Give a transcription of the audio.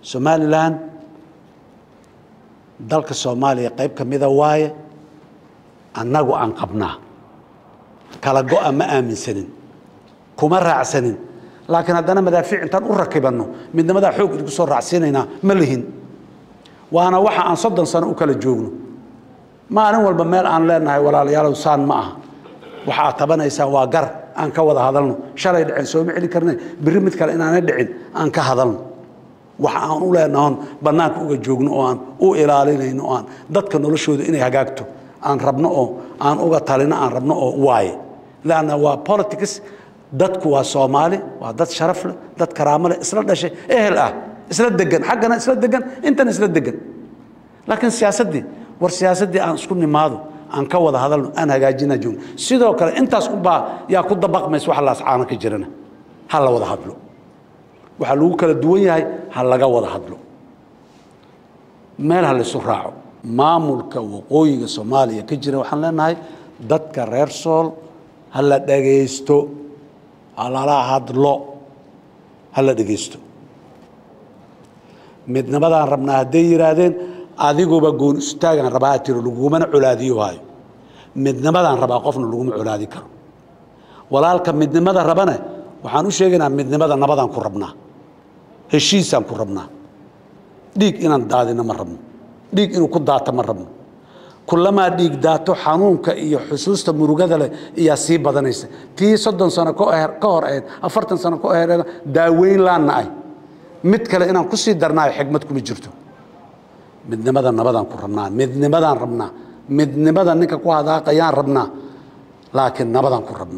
Somaliland dalka Soomaaliya qayb ka mida waaye, annagu aan qabnaa kala go'a ma aaminsanin, kuma raacsanin, laakiin haddana madaafiic intaan u rakibanno midnimadaa xoog idinku soo raacsiinaynaa ma lihin. Waana waxa aan 30 sano u kala joogno. Maalin walba meel aan leenahay walaalayaalow saan ma aha, waxa aad tabanaysaan waa gar, aan ka wada hadalno. Shalay dhicin sooma celin karne, berri mid kale inaanay dhicin aan ka hadalno. Waxa aan u leenahon bannaanka uga joogno oo aan u ilaalinayno oo aan dadka noloshooda inay hagaagto aan rabno oo aan uga talino aan rabno oo waaye, laanna waa politics. Dadku waa Soomaali, waa dad sharaf leh, dad karaamo leh, isla dhashay, ehel ah, isla degan, xaggana isla degan, intana isla degan. Laakiin siyaasaddii, war siyaasaddii aan isku nimaado, aan ka wada hadalno, aan hagaajina joogno. Sidoo kale intaas unbaa yaa ku dabaqmaysa waxa laascaano ka jirana. Ha la wada hadlo, waxaa lagu kala duwan yahay ha laga wada hadlo, meel ha laysu raaco. Maamulka waqooyiga Soomaaliya ka jira waxaan leenahay dadka reer Sool ha la dhagaysto, ha lala hadlo, ha la dhegaysto. Midnimadaan rabnaa hadday yidhaahdeen, adiguba goon istaagaan rabaa tiro, lagumana colaadiyo waayo. Midnimadaan rabaa qofna laguma colaadi karo. Walaalka midnimada rabane waxaan u sheegaynaa midnimada nabadaan ku rabnaa, heshiisaan ku rabnaa. Dhiig inaan daadino ma rabno, dhiig inuu ku daato ma rabno. Kulamaa dhiig daato xanuunka iyo xusuusta murugada leh iyaa sii badanaysa. Tii 30 sano ka hor ahayd, 40 sano ka hor daaweyn laanna ay mid kale inaan ku sii darnaayo xigmad kuma jirto. Midnimada nabadaan ku rabnaa, midnimadaan rabnaa, midnimada ninka ku hadaaqayaan rabnaa, laakiin nabadaan ku rabnaa.